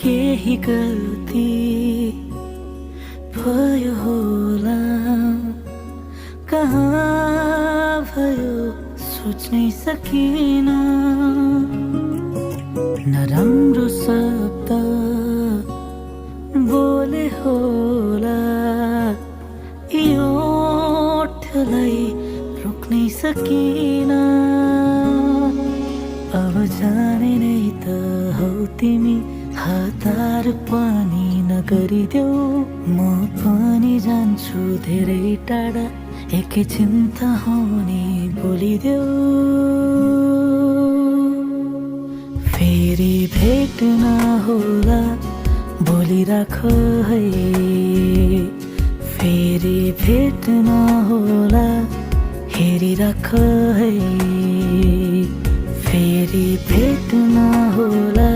केही गल्ती भयो होला, कहाँ भयो सोच्नै सकिन। नराम्रो शब्द बोले होला, यो ओठलाई रोक्नै सकिन। अब जाने नै त हौ तिमी, हतार पनि नगरिदेऊ। म पनि जान्छु धेरै टाढा, एकैछिन त हुने बोलिदेऊ। फेरि भेट नहोला बोलिराख है, फेरि भेट नहोला हेरिराख है, फेरि भेट नहोला।